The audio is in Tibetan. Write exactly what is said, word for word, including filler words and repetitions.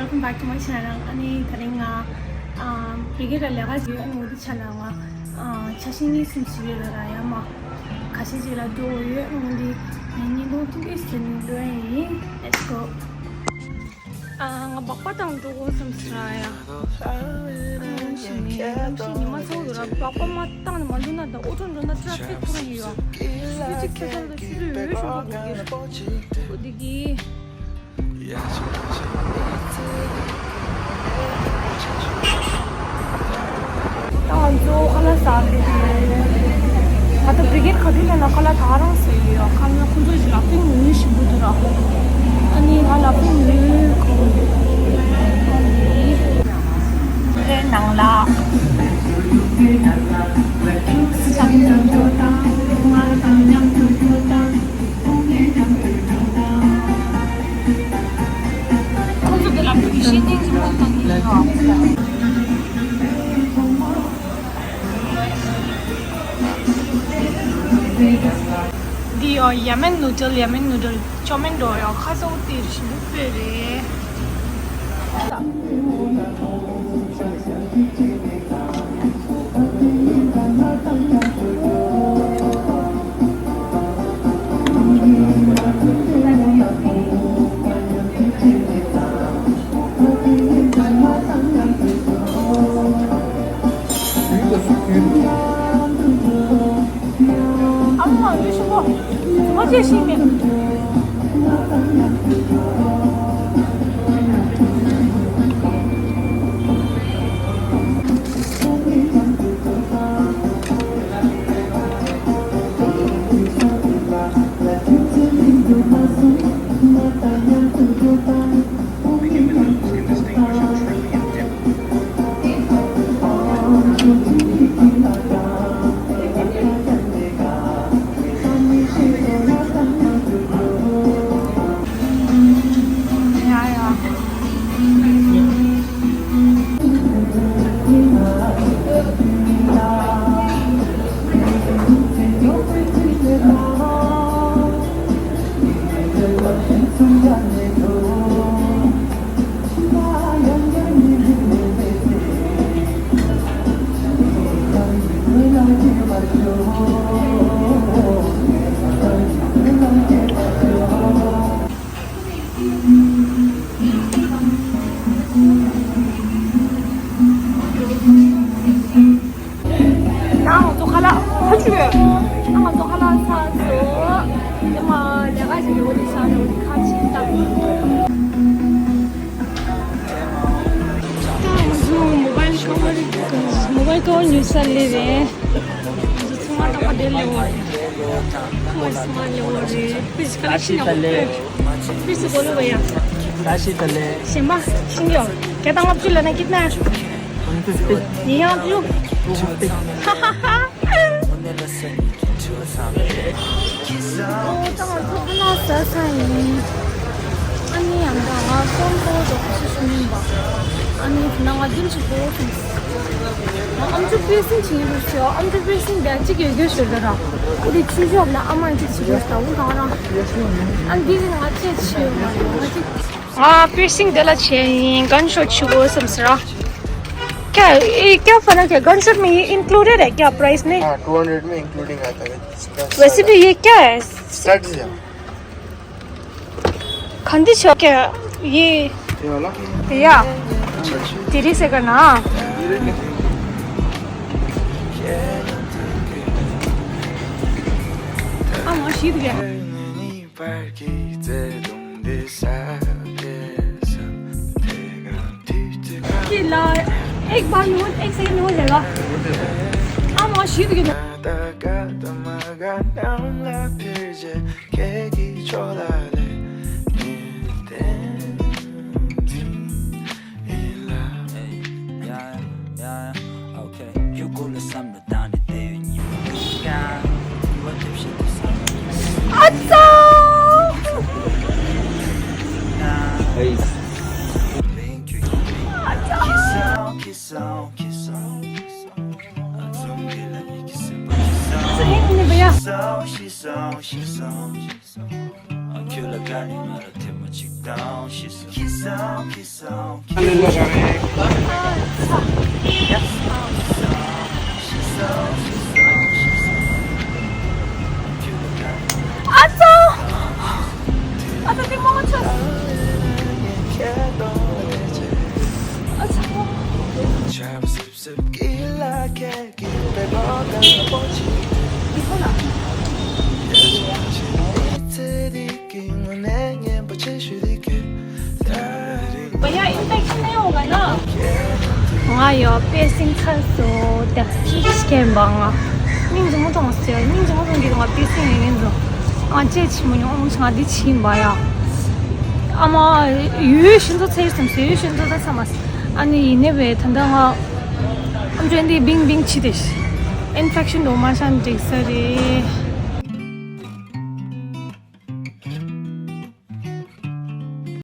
Welcome back to my channel. ཨ་ནི་དེ་རིང་ང་ཨ་བི་གེ་ར་ལས་ཀ་ཞིག་ཡོད། ཨ་ནི་འོ་དེ་ཆ་ལ་ང་ཨ་ཆ་ཤས་གཉིས་གསུམ་ཞིག་ཡོད་ལ་ར། ཡ་མ་ཁ་ཤས་ཅིག་ལ་འགྲོ་འོ་ཡོད། ཨ་ནི་འདི་ཉིན་ཐོ་ཐུག་གི་ཟེར་ནས་འགྲོ་ཡ་ཡིན། Let's go. ཨ་ང་སྦག་སྦག་བཏང་འགྲོ་དགོས་བསམ་ཟེར་ཡ། ཨ་ནི་ཞིག་ནས་གནམ་གཤིས་ཉི་མ་ཚ་བོ་འདུག་ར། སྦག་སྦག་མ་བཏང་ནས་མ་འགྲོ་ན་ད་ཨོ་ཊོ་འགྲོ་ན་ཊ་ཕིག་ཁོ་རང་ཡོད་ཡ། ཆུ་ཚོད་གཅིག་ཁ་ཤས་ལ་ཆུ་ཚོད་ཡོད་ཤོག་གོ་གི་ར། འོ་དེ་གི་ད་ང་ཚོ་ཁ་ལག་ཟ་གི་རེད། ང་ཚོ་བི་གེ་ག་དུས་སླེབས་ན་ཁ་ལག་ད་རང་ཟ་གི་ཡོད། ཁ་ལག་ཁོང་ཚོ་ལ་ཕིང་ནུ་ཞིམ་པོ་འདུག་ར། ཨ་ནི་ང་ལ་ཕིང་ནུ་གོ་རེ་ནང་ལ། ཁོང་ཚོ་དེ་ལ་ཕུལ་གྱི་ཤེས་ཏིང་གི་མོ་བཏང་གི་ཡོད། འདི་ཡོ་ཡ་མེན་ནུ་ཌལ། ཡ་མེན་ནུ་ཌལ་ཅོ་མེན་འགྲོ་ཡོ། ཁ་སོ་ཏིར་ཞིམ་པོ་སྤོས་རེད། ཨ་མ་ལུས་ཤོག་གོ། མ་བྱེད་ཤིང་མེད། ད་ང་ཚོ་ཁ་ལག་ཧ་ཅུ་ཡོད། ད་ང་ཚོ་ཁ་ལག་ཚར་སོང་། ཡ་མ་ལས་ཀ་ཞིག་ཡོད་དེ་ཤ་ནས་ཁ་ཕྱིན་བཏང་། ད་ང་ཚོ་མོ་བའིལ་ཀ་བར་མོ་བའིལ་ཀ་བར་ཉོ་ས་སླེབས་རེད། ང་ཚོ་ཚང་མ་རྟག་པར་དེར་སླེབས་པ་རེད། ཁོ་ཚང་མ་སླེབས་པ་རེད། ཕི་ཤི་ཀ་ལ་ཤི་ཉོ་ཕི་ཤི་གོ་ལོ་བ་ཡ། ད་ཤི་ད་ལེ། ཞེ་མ་ཤི་ཉོ། བརྒྱ་དང་ལྔ་བཅུ་ལ་ན་ཀིད་ན། ཉིས་ལྔ་བཅུ། ཧ་ཧ་ཧ། ཨོ་ད་ང་ཚོ་ཁ་ལག་ཟ་ཚར་ཡིན། ཨ་ནི་ཡང་ད་ང་ཀོན་པོ་འགྲོ་ཁུ་སུ་མིན་པ། ཨ་ནི་ད་ང་འདིར་ཅིག་པོ་སོང་། ང་ཨམ་ཅོག་པི་སིང་བྱེད་ཀྱི་རེད་ཟེར། ཨམ་ཅོག་པི་སིང་དེ་གཅིག་ཡོད་རྒྱུ་ཞོར་དུ་ར། ཨོ་དེ་ཆུ་ཤོག་ལ་ཨ་མ་གཅིག་བྱེད་དགོས་ཟེར། འོ་ད་རང་། ཨ་འདི་ནི་ང་ཚོས་བྱེད་ཡོད་མ་རེད། ང་གཅིག་ང་པི་སིང་དེ་ལ་བྱས་ཡིན། གན་ཤོ་ཆུ་བོ་སམ་སི་ར། क्या ये क्या फर्क है? गनशॉट में ये इंक्लूडेड है क्या प्राइस में? हाँ, टू हंड्रेड में इंक्लूडिंग आता है। वैसे भी ये क्या है? स्टड्स है। खंदी छो क्या ये? ये वाला? या। अच्छा, अच्छा। तेरी से करना। ये रेट नहीं। हाँ, वहाँ शीत गया। कि ला, एक बार में हो, एक सेकंड में हो जाएगा। हाँ, वहाँ शीत गया। ཁྱོད་ལ་དགའ་ནས་ང་ལ་ཐེངས་མ་གཅིག་དང་ཤི་སོང་། ཁྱི་སང་ཁྱི་སང་། ཨ་ཙོ། ཨ་ཙོ། དེ་མོ་ཆོ། ཨ་ཙོ། ང་ཡང་ཨིན་ཕེག་ཤན་ཡོང་ག་ན། ང་ཡང་པིར་སིང་ཚར་སོང་། དེ་ཅི་ཞིག་མཁྱེན་པ་ང་། སྙིང་རྗེ་མོ་གཏོང་ཟེར། སྙིང་རྗེ་མོ་གཏོང་གི་ང་པིར་སིང་ཡོད་ངེས་འཛོ། ང་ཅེ་ཆི་མོ་ཉོ་ཨོང་ཆ་ང་འདི་ཆི་ཡིན་པ་ཡ། ཨ་མ། ཡུལ་ཤིན་ཏུ་ཚེ་སམ་སེ་ཡུལ་ཤིན་ཏུ་ད་ཚ་མ་སེ། ཨ་ནི་ཡིན་ནེ་བས་ད་ལྟ་ང་། ཨམ་ཅོན་འདི་བིང་བིང་ཆི་དེ་ཤི། ཨིན་ཕེག་ཤན་འགྲོ་མ་ཤན་འགྲིག་ས་རེད།